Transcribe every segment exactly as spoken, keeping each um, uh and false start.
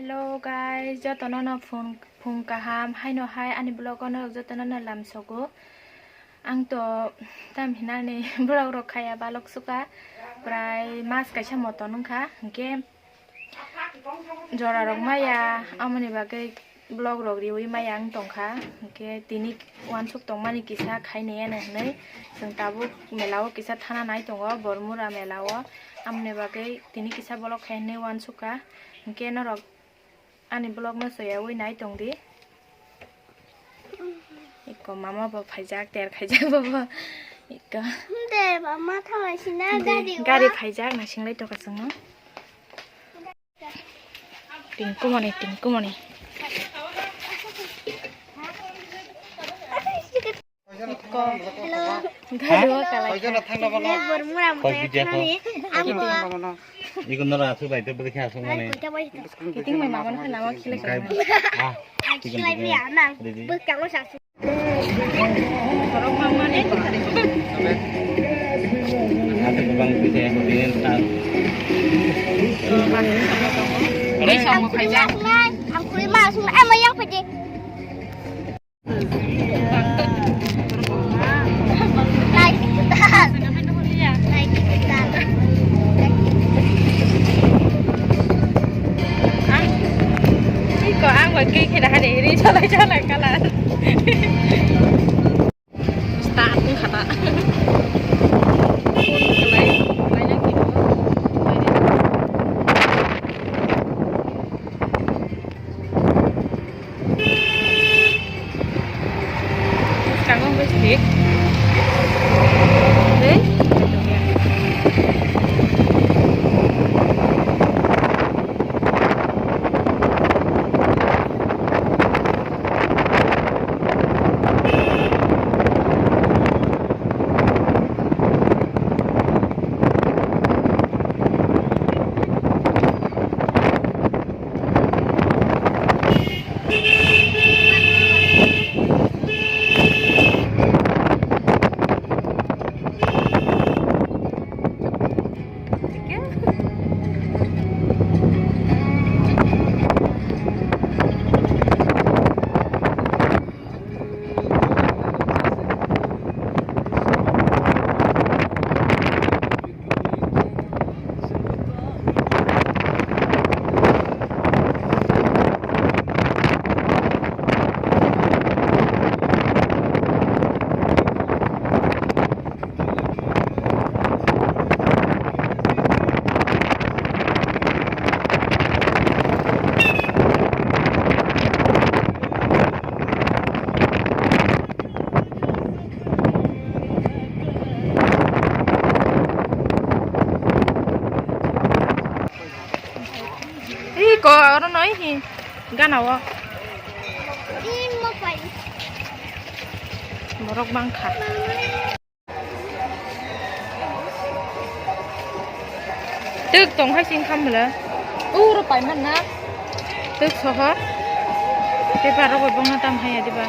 Hello guys, jotono no phung, phung kaham, haino hai ani vlog o norok jotono no lamsogo. Ang to tam hinani vlog rok khaya balok suka, prai mas kaisa moto nungkha, hwnkhe jora rok maya, amoni bagwi vlog rok riwi maya wng tongkha, hwnkhe tini uansuk tongmani kisa khainai ano hinwi chwng tabuk mela o kisa thana nai tongo, Bormura mela o, amoni bagwi tini kisa vlog khai hinwi uansukha, hwnkhe norok ani vlog no soyawi nai tongdi. Iko mama bo phaijak, ter khaijak bo bo. Iko. De mama thalai sina gari gari phaijak na singlai tokha chwngno. Tingkumani, tingkumani. Iko. Hello. Gari o kalai. Bormura maya thani. Iko nora asu bai te bwrwi khe asuk mani. Kiting mai mama no khana ma khilai. Ah. Khilai biya nang. Bwkang o sa. Ang kuli ma sung ai ma yang pede. Nai kita. Nai kita. Ang, iko ang bai khe khe dah hari ri chalai chalai kalar. Start wngkha ta. Kango wngkha sini. Dei. Ih, ko oro noi hi gana o. Borok bangkha. Twk tong hai sing kham bwle. Uro pai man na. Twk soho. Paper rok bo bongna tam hai ya diba.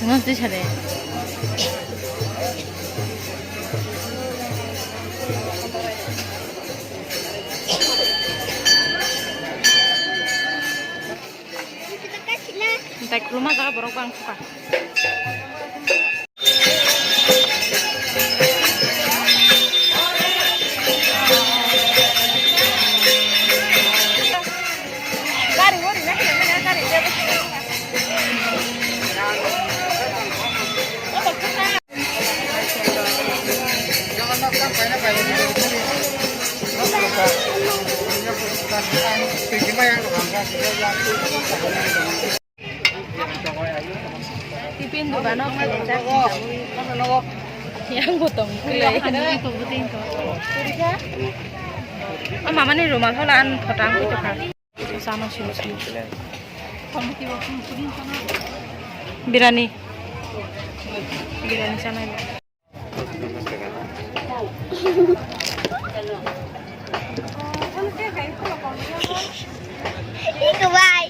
Ano twi sade. Tei kwbangma jaga borok bang kha. Dogano khalengjak. Yang bo tong kwlai. O mamani rumal hola an photo ang koi tongkha. Sana sini sini. Birani. Birani sana. Iko bai.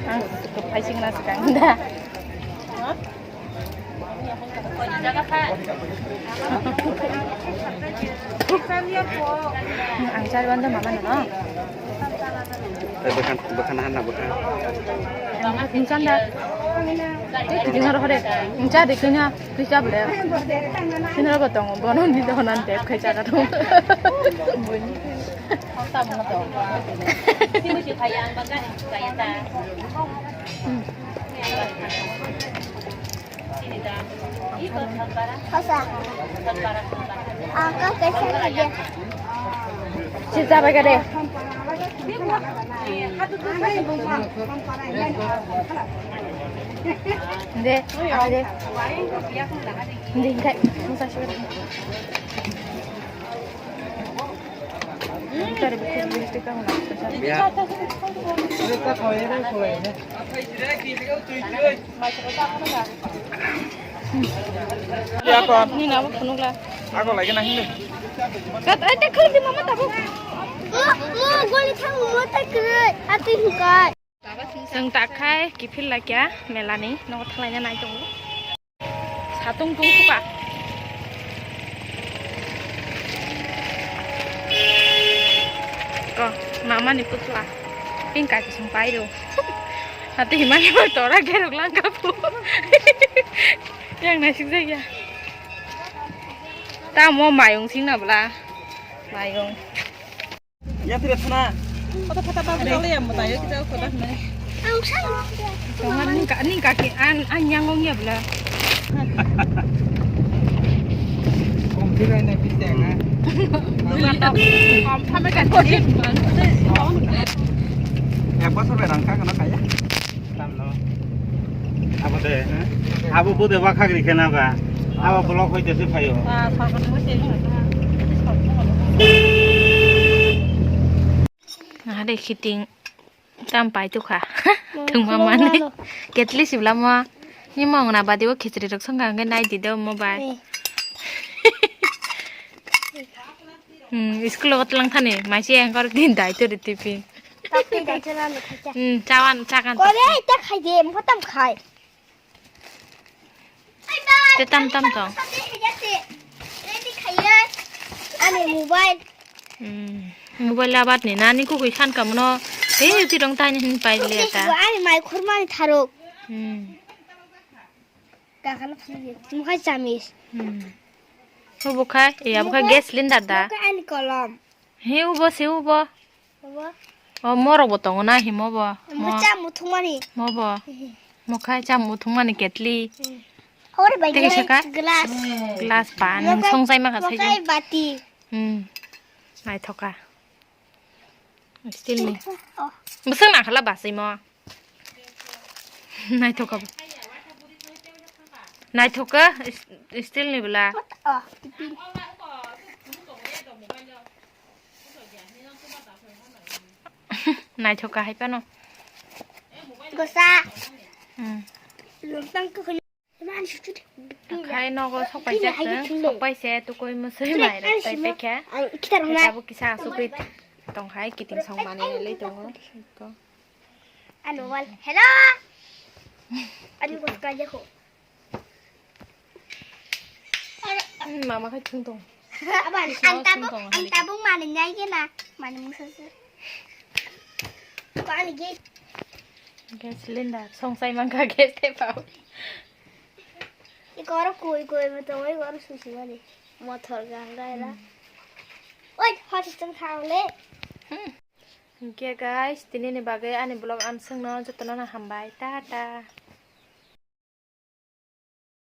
Ang kwphaising na swkang da. Ang charwan da mama no. Bwkhan bwkhan hanna bwkhan. Ang chanda. Tei kiting aro hore. Ang cha de kina. Twi cha bwle. Sinro bo tongo, bono ni dohonan tep khai cha ka tongo. Sisa bai ka de. De, de. Hindi, hindi. Musa siya. Cari buku lipstick kamu nak. Ya. Ini nama punuk lah. Aku lagi nangin deh. Kat, eh, tak kalau di mama tabuk. Mo, mo, goli thang mo tak kere. Ati hukai. Chwng tak khai kiphil laikya melani nogo thanglaina nai tongo. Satung tung khuka. Ko, mamani putla. Pink kaki sung pai do. Hati himani bo tora gerok langka pu. Yang naisik jaya. Tamo mayung sing na bla. Mayung. Ya, tidak sana. Kota kota bagus kali ya, mau tayo kita kota mana? Jangan ni kaki an an yang ngong ya bela. Kom tidak naik pisang ah. Kom sampai kan. Ya, bos sampai rangka kena kaya. Abo de, abo bude wakhagri khena ba. Abo block hoite se phaio. Nahade khiting tam pai tukha. Thungma mani. Ketli siblamo. Ni mong na badi o khichri rok songkha hwnkhe nai di do mo bai. Hmm, school o tlang thani maisi engkor din dai to ri tipi. Tapi dai to na khacha. Hmm, chawan chakan. Kore ta khai de, mo tam khai. Te tam tam tong. Ani mobile. Hmm, mobile abat ni nani kukui san kamuno. Tei uti rong tani hin pai le ta. Ani mai khurmani tharok. Hmm. Kakana phani. Mukhai chamis. Hmm. Ubo khai, e abo khai gas cylinder da. Mukhai ani kolom. He ubo se ubo. Ubo. O morok bo tongo na himo bo. Mo cha muthungmani. Mo bo. Mo khai cha muthungmani ketli. Hore bai tege saka glass. Glass pa nung song sai ma kha sai. Bati. Hmm. Naithoka. Steel ni. Oh. Bwswk nangkhala basai mo. Naithoka. Naithoka steel ni bwla. Oh, tipin. Naithoka hai pano. Gosa. Hmm. Lungtang ko. Khai nogo sokpai jak chwng, sokpai se tukui mwswi mai rok tai pekha. Tabuk kisa asugwi tong khai kiting song manwi le tongo. Anu wal. Hello. Ani ko ka je ko. Mama khai chung tong. Aban antabuk antabuk mani nyai ke na mani musa se. Ko ani ge. Gas cylinder song sai mangka gas te pau. Iko oro koi koi mo tongo, iko oro susi mani. Mothor gang gaila. Oi, hot stone khang le. Hwnkhe guys, tinini bagwi ani vlog ang swngno jotono no hambai. Tata.